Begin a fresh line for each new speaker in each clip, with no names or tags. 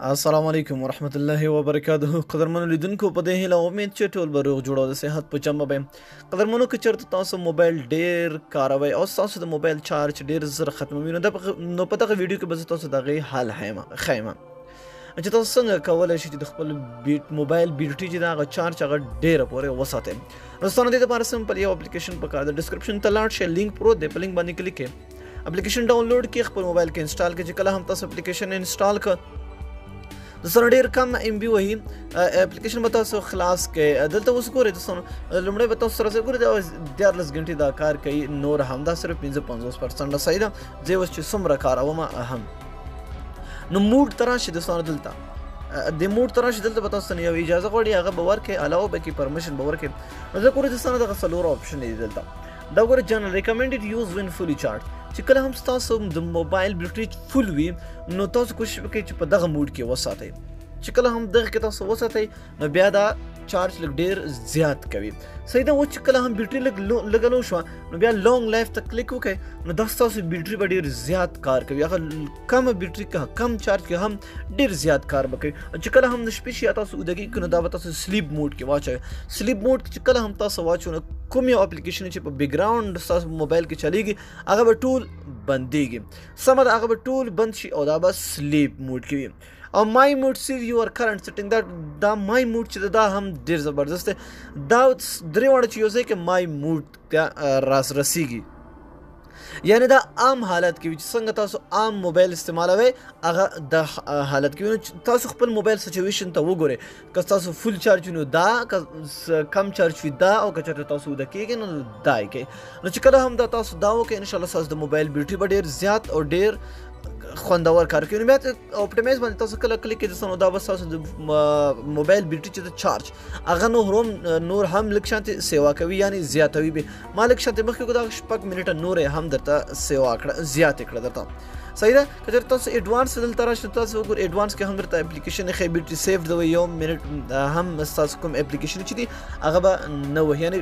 السلام علیکم ورحمت الله وبرکاته. قدرمنو لیدونکو، په دې هیله امید چې ټول به روغ جوړ او د صحت په جامه به. قدرمنو، که چېرته تاسو موبایل ډیر کاروئ او ستاسو د موبایل چارج ډیر زر ختموي، نو په دغه ویډیو کې به زه تاسو د هغې حل ښیم چې تاسو څنګه کولی شئ چې د خپل موبایل بیټري چې د هغه چارج هغه ډېره پورې وساتئ. دوستانو، دې لپاره سمپل یو اپلیکیشن پکار دی. ډسکرپشن ته لاړ شئ، لینک پروت دی، په لینک باندې کلیک کړئ، اپلیکیشن ډاونلوډ کړئ، خپل موبایل کې انسټال کړئ. چې کله هم تاسو اپلیکیشن انسټال کړئ دوستانو، ډیر کم ام بي وهي، اپلیکیشن به تاسو خلاص کړئ. دلته اوس ګورئ دوستانو، لومړی به تاسو سره ګورئ، دا 13 غنټې دا کار کوي، نور هم دا صرف 55% صحیح ده. زه اوس چې څومره کاروم هم نو موډ ته راشي دوستانو، دلته د موډ ته راشي، دلته به تاسو نه یو اجازه غواړي، هغه به ورکړي، علاوه به کې پرمیشن به ورکړي. نو زه ګورئ دوستانو، دغه څلور آپشن دي دلته. دا ګوره، جنرال ریکمنډډ یوز وین فولي چارج، چې کله هم ستاسو د موبایل بیټري فول وي نو تاسو کوشش وکړئ چې په دغه موډ کې وساتئ. چې کله هم دغه کې تاسو وساتئ نو بیا دا چارج لږ ډیر زیات کوي. صحیح ده. اوس چې کله هم بیټري لږ لږه لو شوه نو بیا لونګ لایف ته کلیک وکړئ، نو دا ستاسو بیټري به ډیر زیات کار کوي. هغه کمه بیټري که کم چارج کې هم ډیر زیات کار به کوي. چې کله هم د شپې شي یا تاسو اوده کېږئ نو دا به تاسو سلیپ موډ کې واچوئ. سلیپ موډ کې چې کله هم تاسو واچوئ نو کوم یو اپلیکیشن چې په بیکګراوند ستاسو په موبایل کې چلیږي هغه به ټول بندیږي. سمه ده، هغه به ټول بند شي او دا به سلیپ موډ کې وي. او مای موډ سیو یور کرنټ سیټینګ، دا مای موډ چې دا هم ډیر زبردست دی. دا درې واړه چې یو ځای کې مای موډ ته راس رسیږي، یعنی دا عام حالت کې وي چې څنګه تاسو عام موبایل استعمالوئ هغه د حالت کې وي. نو تاسو خپل موبایل سچویشن ته وګورئ، که تاسو فول چارج نو دا، که کم چارج وي دا، او که چېرته تاسو وده کېږئ نو دا یې کوي. نو چې کله هم دا تاسو دا وکړئ ان شاء الله ستاسو د موبایل بیټري به ډېر زیات او ډېر خوندور کار کوي. نو بیا اپټیمایز باندې تاسو کله کلیک کړئ دوستانو، دا به ستاسو د موبایل بیټري چې د چارج هغه نور هم لږ شانتې سیوا کوي، یعنی زیاتوي به. ما لږ شانتې مخکې کو دا 6 منټه نور یې هم درته سیوا کړه، زیاتې کړه درته. صحیح ده. که چېرته تاسو ایډوانس دلته راشئ تاسو وګورئ، ایډوانس کې هم درته اپلیکیشن ښیي، بیټري سیف دی، یو منټ هم ستاسو کوم اپلیکیشن چې دی هغه به نه وهي، یعنی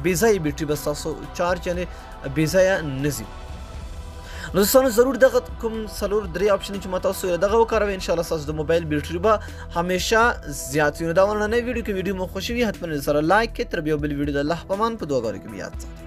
بې ځایه بیټري به ستاسو چارج یعنی بې ځایه نه ځي. نو دوستانو، ضرور دغه کوم څلور درې آپشن چې ما تاسو دغه وکاروئ، ان شاء الله ستاسو د موبایل بیټري به همیشه زیات وي. نو دا ونه نوې ویډیو کې ویډیو مو خوښي وي حتماً سره لایک کړئ. تر بیا بل ویډیو د الله په امان، په دعاګانو کې مې یاد ساتئ.